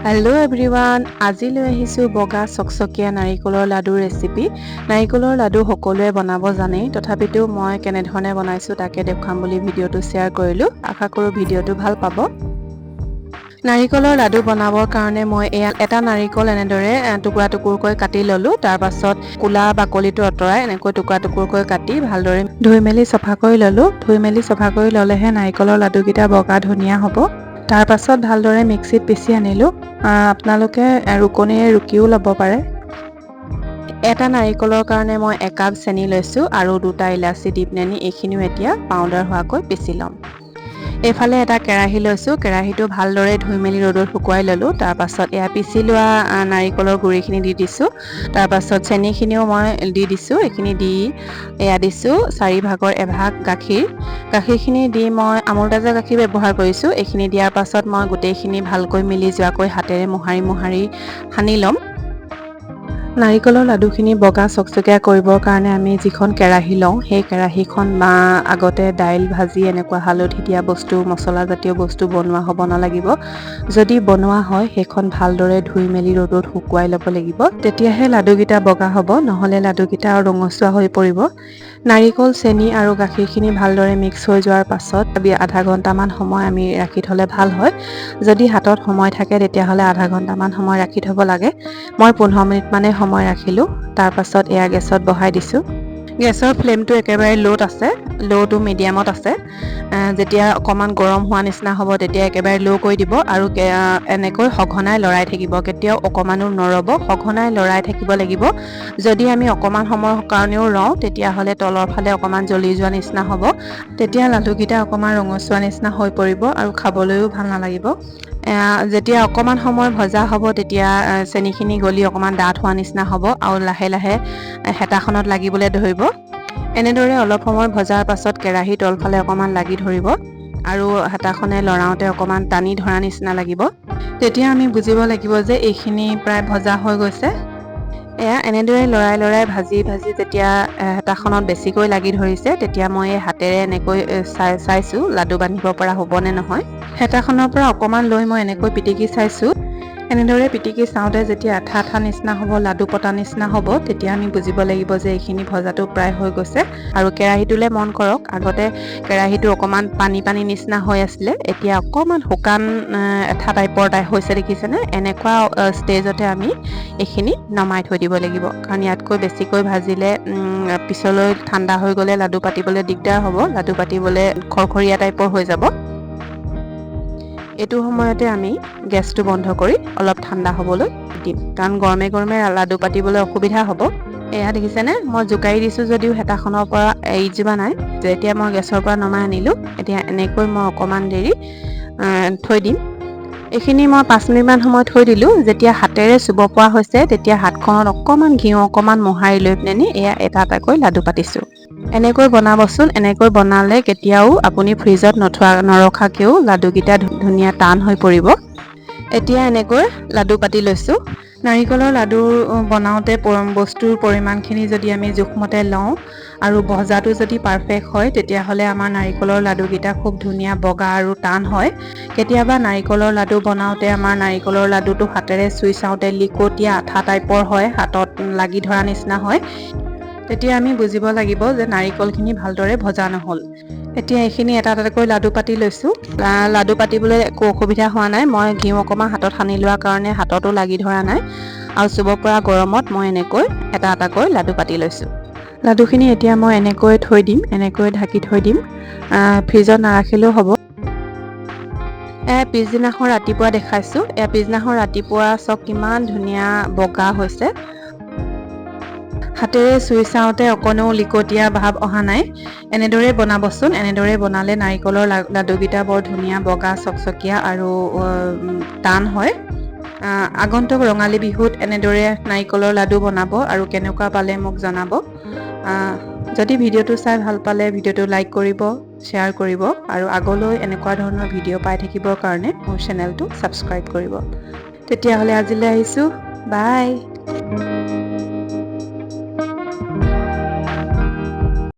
Hello' everyone, আজি লৈ আহিছোঁ বগা চকচকীয়া নাৰিকলৰ লাডুৰ ৰেচিপি। নাৰিকলৰ লাডু সকলোৱে বনাব জানেই, তথাপিতো মই কেনেধৰণে বনাইছোঁ তাকে দেখুৱাম বুলি ভিডিঅ'টো শ্বেয়াৰ কৰিলোঁ। আশা কৰোঁ ভিডিঅ'টো ভাল পাব। নাৰিকলৰ লাডু বনাবৰ কাৰণে মই এয়া এটা নাৰিকল এনেদৰে টুকুৰা টুকুৰকৈ কাটি ল'লোঁ। তাৰপাছত ক'লা বাকলিটো আঁতৰাই এনেকৈ টুকুৰা টুকুৰকৈ কাটি ভালদৰে ধুই মেলি চফা কৰি ল'লোঁ। ধুই মেলি চফা কৰি ল'লেহে নাৰিকলৰ লাডুকেইটা বগা ধুনীয়া হ'ব। তাৰপাছত ভালদৰে মিক্সিত পিচি আনিলোঁ। আপোনালোকে ৰুকনিৰে ৰুকিও ল'ব পাৰে। এটা নাৰিকলৰ কাৰণে মই একাপ চেনি লৈছোঁ আৰু দুটা ইলাচি দি পেলানি এইখিনিও এতিয়া পাউডাৰ হোৱাকৈ পিচি ল'ম। এইফালে এটা কেৰাহী লৈছোঁ। কেৰাহীটো ভালদৰে ধুই মেলি ৰ'দত শুকুৱাই ল'লোঁ। তাৰপাছত এয়া পিচি লোৱা নাৰিকলৰ গুড়িখিনি দি দিছোঁ। তাৰপাছত চেনিখিনিও মই দি দিছোঁ। এইখিনি দি এয়া দিছোঁ চাৰি ভাগৰ এভাগ গাখীৰ। গাখীৰখিনি দি মই আমুল তাজা গাখীৰ ব্যৱহাৰ কৰিছোঁ। এইখিনি দিয়াৰ পাছত মই গোটেইখিনি ভালকৈ মিলি যোৱাকৈ হাতেৰে মোহাৰি মোহাৰি সানি ল'ম। নাৰিকলৰ লাডুখিনি বগা চকচকীয়া কৰিবৰ কাৰণে আমি যিখন কেৰাহী লওঁ, সেই কেৰাহীখন বা আগতে দাইল ভাজি, এনেকুৱা হালধি দিয়া বস্তু, মছলাজাতীয় বস্তু বনোৱা হ'ব নালাগিব। যদি বনোৱা হয়, সেইখন ভালদৰে ধুই মেলি ৰ'দত শুকুৱাই ল'ব লাগিব। তেতিয়াহে লাডুকেইটা বগা হ'ব, নহ'লে লাডুকেইটা ৰঙচুৱা হৈ পৰিব। নাৰিকল, চেনি আৰু গাখীৰখিনি ভালদৰে মিক্স হৈ যোৱাৰ পাছত আধা ঘণ্টামান সময় আমি ৰাখি থ'লে ভাল হয়। যদি হাতত সময় থাকে, তেতিয়াহ'লে আধা ঘণ্টামান সময় ৰাখি থ'ব লাগে। মই 15 মিনিটমানেই সময় ৰাখিলোঁ। তাৰপাছত এয়া গেছত বহাই দিছোঁ। গেছৰ ফ্লেমটো একেবাৰে ল'ত আছে, ল' টু মিডিয়ামত আছে। যেতিয়া অকণমান গৰম হোৱা নিচিনা হ'ব, তেতিয়া একেবাৰে ল' কৰি দিব আৰু এনেকৈ সঘনাই লৰাই থাকিব। কেতিয়াও অকণমানো নৰ'ব, সঘনাই লৰাই থাকিব লাগিব। যদি আমি অকণমান সময়ৰ কাৰণেও ৰওঁ, তেতিয়াহ'লে তলৰ ফালে অকণমান জ্বলি যোৱা নিচিনা হ'ব। তেতিয়া লাডুকেইটা অকণমান ৰঙচুৱা নিচিনা হৈ পৰিব আৰু খাবলৈও ভাল নালাগিব। যেতিয়া অকণমান সময় ভজা হ'ব, তেতিয়া চেনিখিনি গলি অকণমান ডাঠ হোৱা নিচিনা হ'ব আৰু লাহে লাহে হেতাখনত লাগিবলৈ ধৰিব। এনেদৰে অলপ সময় ভজাৰ পাছত কেৰাহী তলফালে অকণমান লাগি ধৰিব আৰু হেতাখনে লৰাওঁতে অকণমান টানি ধৰা নিচিনা লাগিব। তেতিয়া আমি বুজিব লাগিব যে এইখিনি প্ৰায় ভজা হৈ গৈছে। এয়া এনেদৰে লৰাই লৰাই ভাজি ভাজি যেতিয়া হেতাখনত বেছিকৈ লাগি ধৰিছে, তেতিয়া মই এই হাতেৰে এনেকৈ চাই চাইছোঁ লাডু বান্ধিব পৰা হ'বনে নহয়। হেতাখনৰ পৰা অকণমান লৈ মই এনেকৈ পিটিকি চাইছোঁ। এনেদৰে পিটিকি চাওঁতে যেতিয়া আঠা আঠা নিচিনা হ'ব, লাডু পতা নিচিনা হ'ব, তেতিয়া আমি বুজিব লাগিব যে এইখিনি ভজাটো প্ৰায় হৈ গৈছে। আৰু কেৰাহীটোলৈ মন কৰক, আগতে কেৰাহীটো অকণমান পানী পানী নিচিনা হৈ আছিলে, এতিয়া অকণমান শুকান এঠা টাইপৰ হৈছে, দেখিছেনে? এনেকুৱা ষ্টেজতে আমি এইখিনি নমাই থৈ দিব লাগিব, কাৰণ ইয়াতকৈ বেছিকৈ ভাজিলে পিছলৈ ঠাণ্ডা হৈ গ'লে লাডু পাতিবলৈ দিগদাৰ হ'ব। লাডু পাতিবলৈ খৰখৰীয়া টাইপৰ হৈ যাব। এইটো সময়তে আমি গেছটো বন্ধ কৰি অলপ ঠাণ্ডা হ'বলৈ দিম, কাৰণ গৰমে গৰমে লাডু পাতিবলৈ অসুবিধা হ'ব। এয়া দেখিছেনে, মই জোকাৰি দিছোঁ যদিও হেতাখনৰ পৰা এৰি যোৱা নাই। এতিয়া মই গেছৰ পৰা নমাই আনিলোঁ। এতিয়া এনেকৈ মই অকণমান দেৰি থৈ দিম। এইখিনি মই 5 মিনিটমান সময় থৈ দিলোঁ। যেতিয়া হাতেৰে চুব পৰা হৈছে, তেতিয়া হাতখনত অকণমান ঘিউ অকণমান মোহাৰি লৈ পেলানি এয়া এটা এটাকৈ লাডু পাতিছোঁ। এনেকৈ বনাবচোন। এনেকৈ বনালে কেতিয়াও আপুনি ফ্ৰিজত নথোৱা নৰখাকৈও লাডুকেইটা ধুনীয়া টান হৈ পৰিব। এতিয়া এনেকৈ লাডু পাতি লৈছোঁ। নাৰিকলৰ লাডু বনাওঁতে বস্তুৰ পৰিমাণখিনি যদি আমি জোখমতে লওঁ আৰু ভজাটো যদি পাৰফেক্ট হয়, তেতিয়াহ'লে আমাৰ নাৰিকলৰ লাডুকেইটা খুব ধুনীয়া বগা আৰু টান হয়। কেতিয়াবা নাৰিকলৰ লাডু বনাওঁতে আমাৰ নাৰিকলৰ লাডুটো হাতেৰে চুই চাওঁতে লিকটীয়া আঠা টাইপৰ হয়, হাতত লাগি ধৰা নিচিনা হয়। তেতিয়া আমি বুজিব লাগিব যে নাৰিকলখিনি ভালদৰে ভজা নহ'ল। এতিয়া এইখিনি এটা এটাকৈ লাডু পাতি লৈছোঁ। লাডু পাতিবলৈ একো অসুবিধা হোৱা নাই। মই ঘিউ অকণমান হাতত সানি লোৱাৰ কাৰণে হাততো লাগি ধৰা নাই আৰু চুব পৰা গৰমত মই এনেকৈ এটা এটাকৈ লাডু পাতি লৈছোঁ। লাডুখিনি এতিয়া মই এনেকৈ থৈ দিম, এনেকৈ ঢাকি থৈ দিম। ফ্ৰিজত নাৰাখিলেও হ'ব। এয়া পিছদিনাখন ৰাতিপুৱা দেখাইছোঁ। এয়া পিছদিনাখন ৰাতিপুৱা, চাওক কিমান ধুনীয়া বগা হৈছে। হাতেৰে চুই চাওঁতে অকণো লিকটীয়া ভাৱ অহা নাই। এনেদৰে বনাবচোন। এনেদৰে বনালে নাৰিকলৰ লাডুকেইটা বৰ ধুনীয়া বগা চকচকীয়া আৰু টান হয়। আগন্তুক ৰঙালী বিহুত এনেদৰে নাৰিকলৰ লাডু বনাব আৰু কেনেকুৱা পালে মোক জনাব। যদি ভিডিঅ'টো চাই ভাল পালে, ভিডিঅ'টো লাইক কৰিব, শ্বেয়াৰ কৰিব আৰু আগলৈ এনেকুৱা ধৰণৰ ভিডিঅ' পাই থাকিবৰ কাৰণে মোৰ চেনেলটো ছাবস্ক্ৰাইব কৰিব। তেতিয়াহ'লে আজিলৈ আহিছোঁ, বাই।